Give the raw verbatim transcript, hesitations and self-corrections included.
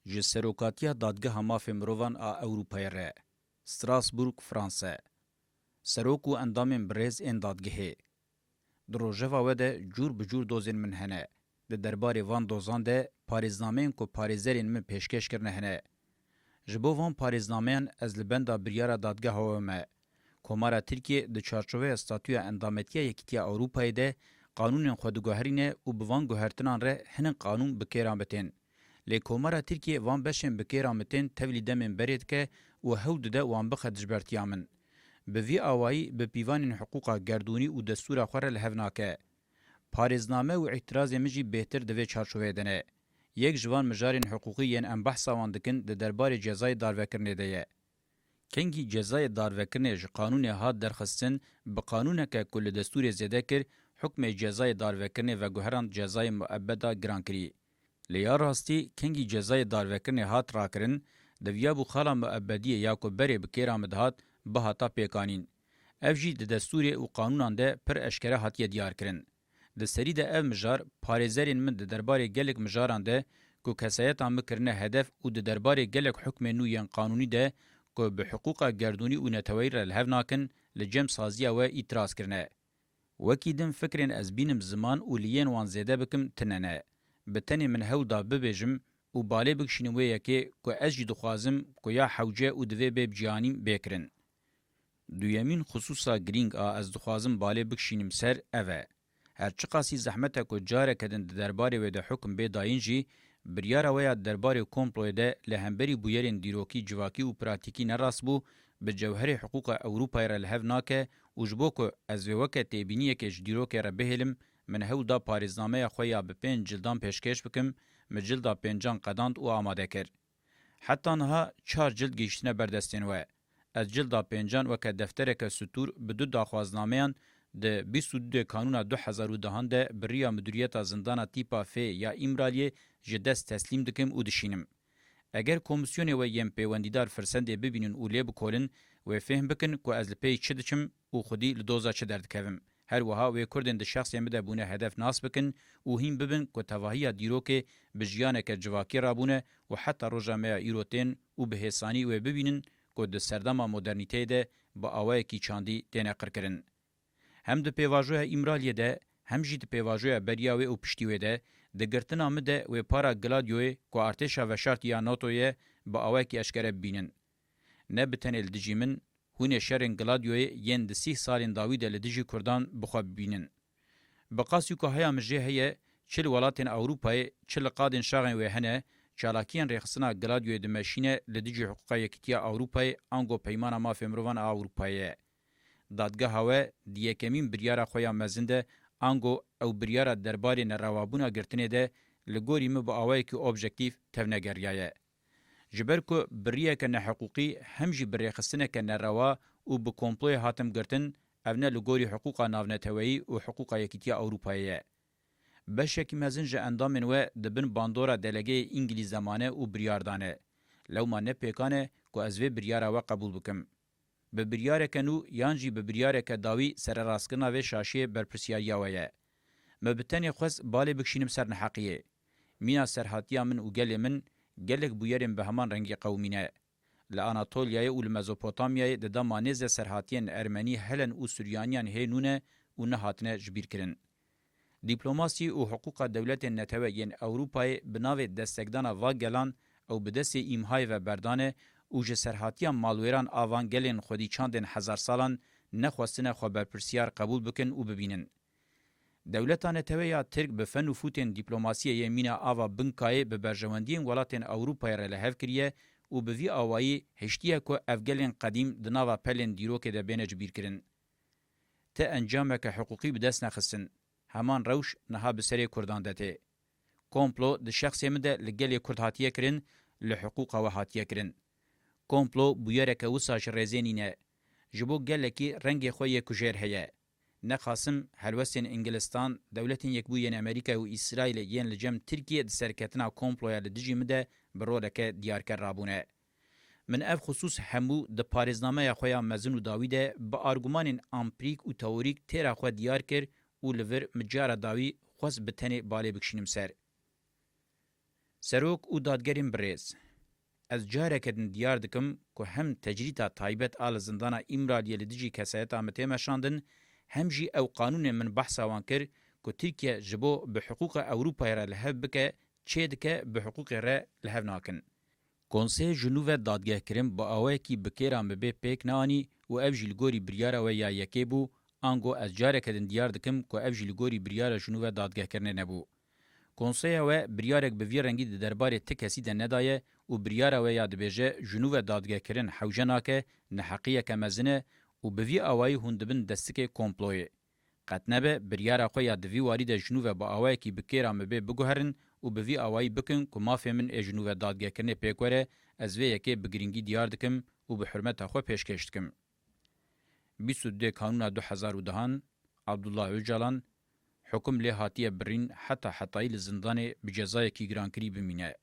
Ji Serokatiya Dadgeha Mafê Mirovan a Ewropayê re, Strasbourg, Franse. Serok û endamên birêz ên dadgehê. Di rojeva we de cûr bi cûr dozên min hene. Di derbarê van dozan de parêznameyên ku parêzerên min pêşkêş kirine hene. Ji bo van parêznameyan ez li benda biryara dadgeha we me. Komara Tirkiyê di çarçoveya statûya endametiya Yekîtiya Ewropayê de qanûnên xwe diguherîne û bi van guhertinan re hinek qanûn bi kêran bitên. Lê Komara Tirkiyê van beşên bi kêran bitên tevlî demên berê dike û hewl dide wan bixe dijbertiya min. Bi vî awayî bi pîvanên hiqûqa gerdûnî û destûra xwe re li hev nake. Parêzname û îtirazê min jî bêhtir di vê çarçoveyê de ne. Yek ji van mijarên hiqûqî yên em behsa wan dikin di derbarê cezayê darvekirinê de ye. Kengî cezayê darvekirinê ji qanûnê hat derxistin, bi qanûneke ku li destûrê zêde kir, hukmê cezayê darvekirinê veguherand cezayê muebeda giran kirî. Lê ya rastî kengî cezayê darvekirinê hat rakirin, diviyabû xala muebediyê ya ku berê bi kêra min dihat, bihata pêkanîn. Ev jî di destûrê û qanûnan de pir eşkere hatiye diyarkirin. Di serî de ev mijar parêzerên min di derbarê gelek mijaran de ku kesayeta min kirine hedef û di derbarê gelek hukmên nû yên qanûnî de ku bi hiqûqa gerdûnî û neteweyî re li hev nakin, li cem saziya we îtiraz kirine. Wekî din fikrên ez bînim ziman û li yên wan zêde bikim tune ne. Bi tenê min hewl da bibêjim û balê bikişînim wê yekê ku ez jî dixwazim ku ya hewce û divê bê bi cihanî bê kirin. Duyemîn xisûsa girîng a ez dixwazim balê bikişînim ser ev e. Her çiqasî zehmet e ku careke din di derbarê wê de hukm bê dayîn jî, biryara we ya derbarê komployê de li hemberî bûyerên dîrokî, civakî û pratîkî nerast bû, bi cewherê hiqûqa Ewropayê re li hev nake û ji bo ku ez vê weke têbîniyekê ji dîrokê re bihêlim, min hewl da parêznameya xwe ya bi pênc cildan pêşkêş bikim, min cilda pêncan qedand û amade kir. Heta niha çar cild gihîştine ber destên we. Ez cilda pêncan weke deftereke stûr bi du daxwaznameyan di bîst û du Kanûna du hezar û dehan de bi riya Midûriyeta Zindana Tîpa F ya Îmraliyê ji dest teslîm dikim û dişînim. Eger komîsyonê we yên pêwendîdar firsendê bibînin û lê bikolin, wê fêhm bikin ku ez li pey çi diçim û xwedî li doza çi derdikevim. Her wiha wê kurdên di şexsê min de bûne hedef nas bikin û hîn bibin ku tevahiya dîrokê bi jiyaneke civakî rabûne û heta roja me ya îro tên û bi hêsanî wê bibînin ku di serdema modernîteyê de bi awayekî çandî têne qirkirin. Hem di pêvajoya Îmraliyê de, hem jî di pêvajoya beriya wê û piştî wê de, di girtina min de wê para Gladioyê ku artêşa veşartî ya NATO ye, bi awayekî eşkere bibînin. Ne bi tenê li dijî min, hûn ê şerên Gladioyê yên di sîh salên dawî de li dijî Kurdan bi xwe bibînin. Bi qasî ku heya min jê heye, çi li welatên Ewropayê, çi li qadên şaxên wê hene, çalakiyên rêxistina Gladioyê dimeşîne li dijî hiqûqa Yekîtiya Ewropayê ango Peymana Mafê Mirovan a Ewropayê ye. Dadgeha we di yekemîn biryara xwe ya mezin de ango ew biryara derbarê nerewabûna girtinê de li gorî min bi awayekî objektîf tevnegeriyaye. Ji ber ku bi riyeke nehiqûqî hem jî bi rêxistineke nerewa û bi komployê hatim girtin, ev ne li gorî hiqûqa navneteweyî û hiqûqa Yekîtiya Ewropayê ye. Beşekî mezin ji endamên we di bin bandora delegeyê Îngilîz de mane û biryar dane. Lewma ne pêkan e ku ez vê biryara we qebûl bikim. Bi biryareke nû yan jî bi biryareke dawî sererastkirina vê şaşiyê berpirsiyariya we ye. Me bi tenê xwest balê bikişînim ser neheqiyê. Mîna serhatiya min û gelê min gelek bûyerên bi heman rengî qewimîne. Li Anatolyayê û li Mezopotamyayê di dema nêze serhatiyên Ermenî, Helen û Suryaniyan hê nû ne û nehatine jibîrkirin. Dîplomasî û hiqûqa dewletên netewe yên Ewropayê bi navê destekdana va gelan ew bi destê îmhayê ve berdane û ji serhatiya malwêran a van gelên xwedî çandên hezar salan nexwestine xwe berpirsiyar qebûl bikin û bibînin. Dewleta netewe ya Tirk bi fen û fûtên dîplomasiyê yê mîna ava Binkayê bi berjewendiyên welatên Ewropayê re li hev kiriye û bi vî awayî hiştiye ku ev gelên qedîm di nava pelên dîrokê de bêne cibîrkirin. Ti encameke hiqûqî bi dest nexistin. Heman rewş niha bi serê Kurdan de tê. Komplo di şexsê min de li gelê Kurd hatiye kirin, li hiqûqa we hatiye kirin. Komplo bûyereke wisa ji rêzê nîne. Ji bo gelekî rengê xwe yê kujêr heye. Nexasim helwestên Îngilistan, Dewletên Yekbûyî yên Amerîkayê û Îsraîlê yên li cem Tirkiyê di serketina komploya li dijî min de bi roleke diyarker rabûne. Min ev xisûs hemû di parêznameya xwe ya mezin û dawî de bi argumanên empirîk û teorîk têra xwe diyar kir û li vir min cara dawî xwest bi tenê balê bikişînim ser. Serok û dadgerên birêz, ez careke din diyar dikim ku hem tecrîta taybet a li zindana Îmraliyê li dijî kesayeta min tê meşandin, hem jî ew qanûnên min behsa wan kir ku Tirkiye ji bo bi hiqûqa Ewropayê re li hev bike, çêdike, bi hiqûqê re li hev nakin. Konseyê ji nû ve dadgehkirin bi awayekî bi kêra min bê pêk neanî û ev jî li gorî biryara we ya yekê bû, ango ez careke din diyar dikim ku ev jî li gorî biryara ji nû ve dadgehkirinê nebû. Konseya we biryarek bi vî rengî di derbarê ti kesî de nedaye û biryara we ya dibêje ji nû ve dadgehkirin hewce nake, neheqiyeke mezin e û bi vî awayî hûn dibin destikê komployê. Qet nebe biryara xwe ya di vî warî de ji nû ve bi awayekî bi kêra min bê biguherin û bi vî awayî bikin ku mafê min ê ji nû ve dadgehkirinê pêk were, ez vê yekê bi girîngî diyar dikim û bi hurmeta xwe pêşkêş dikim. Bîst û dudê Kanûna du hezar û dehan, Abdullah Ocalan, hukum lê hatiye birîn heta hetayî li zindanê bi cezayekî girankirî bimîne.